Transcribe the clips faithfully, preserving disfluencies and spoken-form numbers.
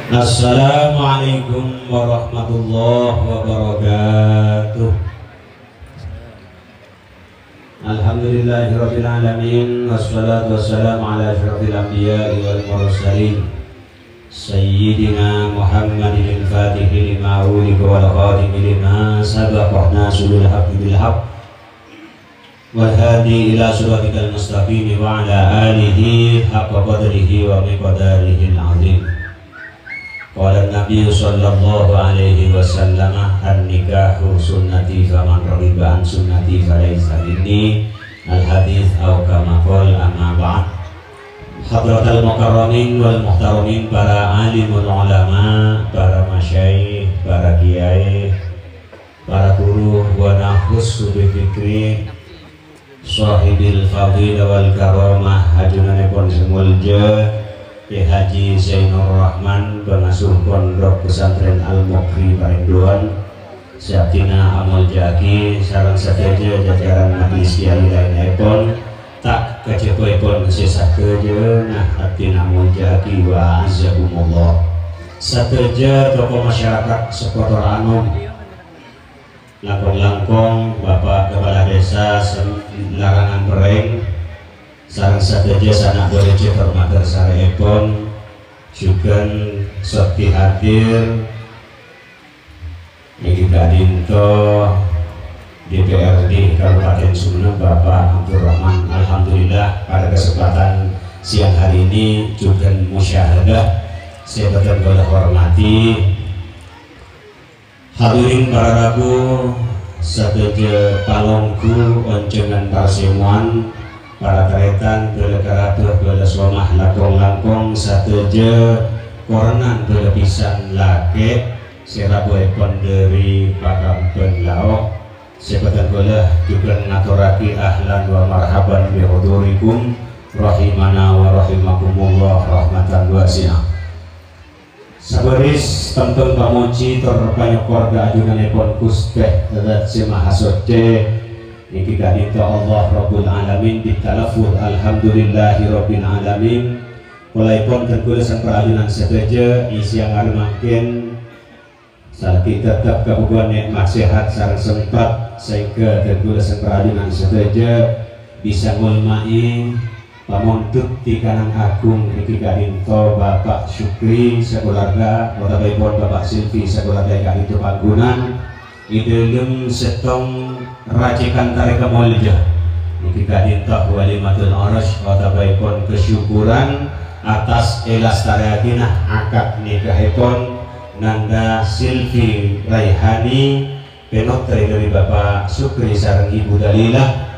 Assalamualaikum warahmatullahi wabarakatuh. Alhamdulillahirabbil alamin, wassalatu wassalamu ala asyrafil anbiya'i wal mursalin, sayyidina Muhammadin al-fatihi lima ughliqa wal khatimi lima sabaqa, nasiril haqqi bil haqq, wal hadi ila siratikal mustaqim, wa ala alihi haqqa qadrihi wa miqdarihil azim. Qala Nabi sallallahu alaihi wasallam, "An-nikahu sunnati, faman raghiba an sunnati falaysa minni." Al-hadits, au kama qol, amma ba'd. Hadratal mukarramin wal muhtaramin, para alimul ulama, para masyayikh, para kiai, para guru, wa nakhussu bi dzikri shahibil fadilah wal karamah, ajunanèpon sè molja, Kè Haji Zainur Rahman, pangasuh Pondok Pesantren Al-Mughri Parendowan, sè abdhina amolja'aghi sareng sadhâjâ jajaran majelis kiai laènèpon, ta' kajhâbhâèpon sè sadhâjâna abdhina amolja'aghi wa a'azzakumullah. Sadhâjâ tokoh masyarakat Sekotor Anom, langkong-langkong Bapak Kepala Desa Sem-, Larangan Pereng, sareng sadhâjâ sana' bhârâjâ tor maghârsarèèpon, jhughân sodi hadir nèka ka'dinto D P R D Kabupaten Sumenep, Bapak Abdurrahman. Alhamdulillah, pada kesempatan siang hari ini, jhughân musyahadah sè bhâdhân kaulâ hormati. Hadirin para rabu, sadhâjâ palongghu onjhângan parsemowan, para tarètan, bhâlâ karabhât, bhâlâ somah, langkong-langkong sadhâjâ koronan bhâlâ bhisan lakè' sè rabuèpon dhâri Pakambân Lao', sè bhâdhân kaulâ jhughân ngatorraghi ahlan wa marhaban bi hudurikum, rahimana wa rahimakumullah rahmatan wasi'ah. Sabâris tembhâng pamojhi tor panyokkor ka ajunanèpon Ghustè Dzat sè Mahasoccè, nèka ka'dinto Allah Rabbul Alamin, bitalaffuz alhamdulillahi Rabbil Alamin. Polèpon dhân kaulâ sareng para ajunan sadhâjâ, è sèyang arè mangkèn, salaghi teptep kabhubuwân nè'mat sehat sareng sempat, saèngghâ dhân kaulâ sareng para ajunan sadhâjâ bisa ngolmaè pamondhut tikanan agung nèka ka'dinto Bapak Syukri sakulawarga, otabâèpon Bapak Silvi sakulawarga è ka'dinto pangghungan, è dhâlem sèttong racèkan tarèka molja. Nèka ka'dinto walimatul urus otabâèpon kasyukuran atas èlastarèyaghina akad nikaèpon Nanda Silvi Raihani, pènotrè dhâri Bapak Syukri sareng Ibu Dalilah,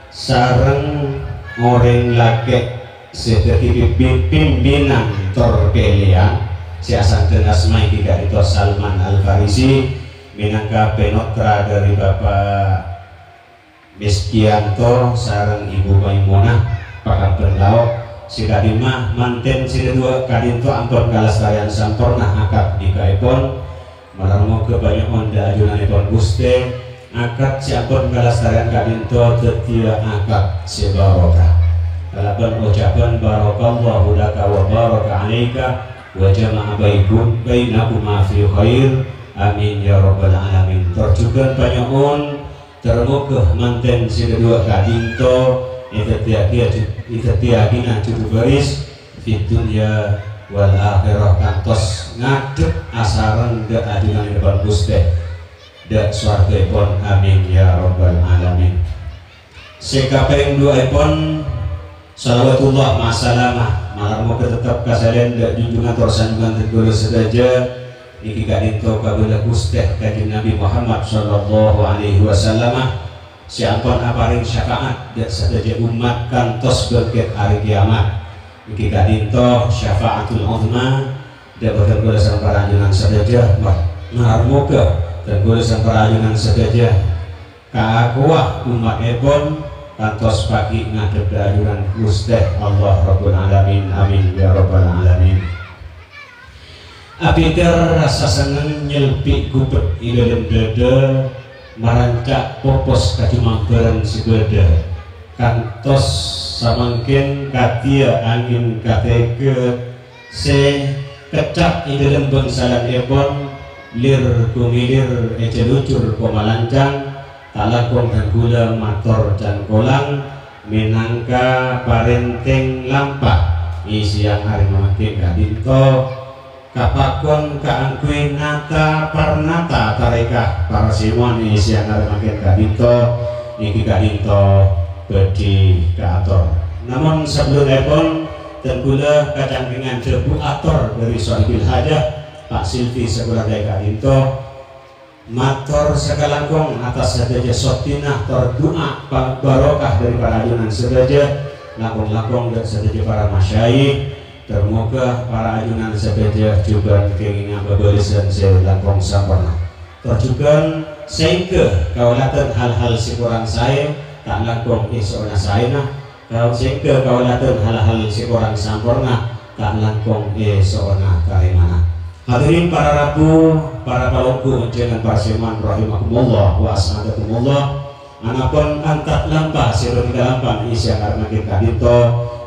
sareng orèng lakè' sè dhâddhi pimpi-, pimpinan tor kèlèyan, sè asandhâng asma nèka ka'dinto Salman Al-Farisi, mènangka pènotra dhâri Bapak Meskiyanto sareng Ibu Maimunah, Pakambân Lao', sè ka'dimma mantèn sè dhâduwâ ka'dinto ampon kalastarèyan samporna akad nikaèpon. Malar moghâ panyo'on dhâ' ajunanèpon Ghustè, akad sè ampon kalastarèyan ka'dinto dhâddhiyâ akad sè barokah. Kalabân ocabhân barakallahu laka wa baraka alaika wa jama'a baikum-, bainakuma fi khair. Amin ya rabbal alamin. Tor jhughân panyo'on, tor moghâ mantèn sè dhâduwâ ka'dinto èdhâddhiyâghi-, èdhâddhiyâghina judhu bhâris fid dunya wal akhirah kantos ngadhep asareng dhâ' ajunanèpon Ghustè dhâ' sowarghâèpon. Amin ya rabbal alamin. Sè kapèng duwâ'èpon, shalawatullah ma'as salamah, malar moghâ teptep kasalèyan dhâ' junjungan tor sanjungan dhân kaulâ sadhâjâ, nèka ka'dinto kabâlâ Ghustè Kanjeng Nabi Muhammad sallallahu alaihi wasallam, sè ampon aparèng syafaat dhâ' sadhâjâ ommat kantos bângkèt arè kèyamat. Nèka ka'dinto syafaatul uzma, dhâ' bhâdhân kaulâ sareng para ajunan sadhâjâ, ma-, malar moghâ dhân kaulâ sareng para ajunan sadhâjâ kakowa ommatèpon kantos paghi' ngadhep dhâ' ajunan Ghustè Allah Rabbul Alamin. Amin ya rabbal alamin. Abidhâr rassa senneng nyelbi' ghubet è dhâlem dhâdhâ, maranca' popos kajumambhârân sè bâdâ. Kantos samangkèn kadhiyâ angèn katèghâ sè Kècap è dhâlem bhângsalanèpon, lir-kumilir è jhâlujhur Pomalancang, ta' langkong dhân kaulâ mator cangkolang mènangka parèntèng lampa è sèyang arè mangkèn ka'dinto, kapakon kaangghuy nata parnata tarèka parsimon è sèyang arè mangkèn ka'dinto, nèka ka'dinto bhâdhi kaator. Namong sabellunèpon, dhân kaulâ kacangkèngan dhâbu ator dhâri Sohibil Hajah, Pak Silvi sakulawarga ka'dinto. Mator sakalangkong atas sadhâjâ soddhina tor du'a pa-, barokah dhâri para ajunan sadhâjâ, langkong-langkong dhâ-, sadhâjâ para masyayikh, tor moghâ para ajunan sadhâjâ jhughân kèngènga bhâbhâlessan sè langkong samporna. Tor jhughân sèngghâ kaoladhân hal-hal sè korang saè, ta' langkong èso'ona saèna, Ka-, sèngghâ kaoladhân hal-hal sè korang samporna, ta' langkong èso'ona tarèmana. Hadirin para rabu, para palongghu onjhângan parsimon rahimakumullah wa as'adakumullah. Anapon antar lampa sè bhâdhi kalampan è sèyang arè mangkèn ka'dinto,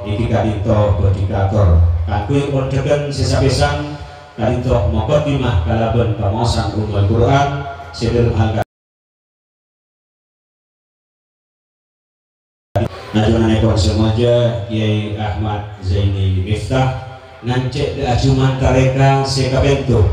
nèka ka'dinto bhâdhi kaator. Kaangghuy ondhâghân sè sapèsan, ka'dinto muqaddimah kalabân pangaosan Ummul Qur'an, sè dhâlem hal Ajunanèpon sè molja Kyai Ahmad Zaini Miftah ngancè' ajuman tarèka sè kapènto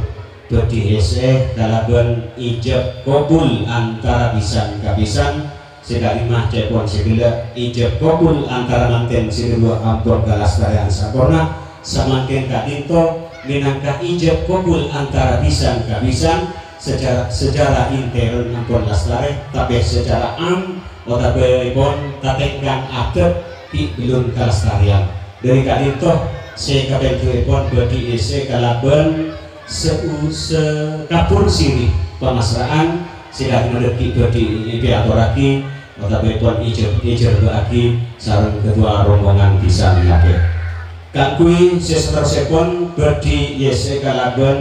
bhâdhi èssè'è kalabân ijab kabul antara bhisan ka bhisan, sè ka'dimma ca'èpon sè ghellâ' ijab kabul antara mantèn sè kaduwâ ampon kalastarèyan samporna, samangkèn ka'dinto mènangka ijab kabul antara bhisan ka bhisan, secara, secara intern ampon lastarè, tapè secara am otabâèpon tatèngkang adât ghi' bellun kalastarèyan. Dhâri ka'dinto, sè kapèntoèpon bhâdhi èssè'è kalabân se-, sekabur siri pamasra'an sè ka'dimma dhâggi' bhâdhi èpèatorraghi otabâèpon èjhâr-, èjhârbâ'âghi sareng kaduwâ rombongan bhisan lakè'. Kaangghuy sè saterrossèpon bhâdhi èssè'è kalabân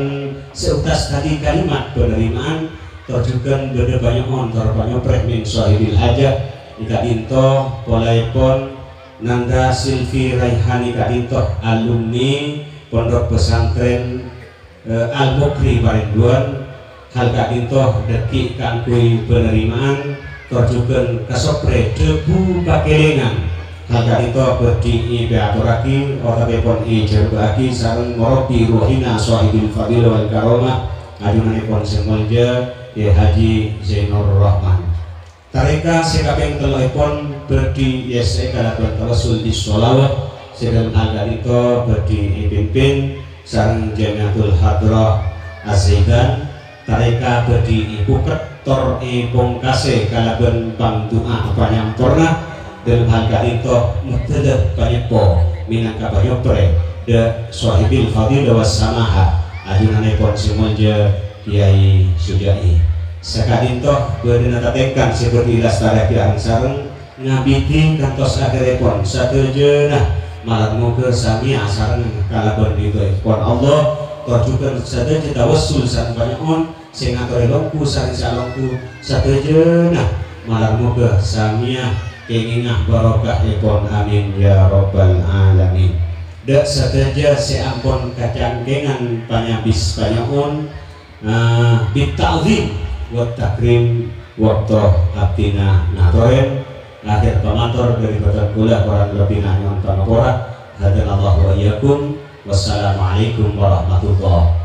seuntas dhâddhi kalimat panarèma'an, tor jhughân bâdâ panyo'on tor panyoprè mèn sohibil hajah, è ka'dinto polaèpon Nanda Silvi Raihani ka'dinto alumni Pondok Pesantren eh, Al-Mukri Parenduan, hal ka'dinto dhâggi' kaangghuy panarèma'an, tor jhughân kasoprè dhâbu pakèlèngan. Hal ka'dinto bhâdhi èpèatorraghi, otabâèpon èjhârbâ'âghi sareng murabbi ruhina sohibil fadilah wal karomah, ajunanèpon sè molja, Kyai Haji Zainur Rahman. Tarèka sè kapèng telloèpon bhâdhi èssè'è kalabân tawassul bis shalawat, sè dhâlem hal ka'dinto bhâdhi èpimpin sareng Jamiatul Hadrah Az-Zaidan. Tarèka bhâdhi èpokèt tor èpongkasè kalabân pangdu'a panyamporna, dhâlem hal ka'dinto mèdhâlâ panyeppo mènangka panyoprè dhâ' sohibil fadilah was samahah, ajunanèpon sè molja Kyai Suja'i. Saka'dinto bâdâna tatèngkang sè bhâdhi èlastarèaghi areng-sareng, ngabidi kantos akhèrèpon sadhâjâna. Malar moghâ samèya sareng kalabân ridhoèpon Allah, tor jhughân sadhâjâ tawassul sareng panyo'on sè ngatorè longku sareng sè alongku sadhâjâna. Malar moghâ samèya kèngènga barokahèpon. Amin ya rabbal alamin. Dhâ' sadhâjâ sè ampon kacangkèngan panyabis panyo'on, Ah, bit ta'zim wa takrim, bâkto abdhina ngatorè. Akhèr pamator dhâri bhâdhân kaulâ, korang lebbina nyo'on pangapora. Hadanallahu wa iyyakum. Wassalamualaikum warahmatullahi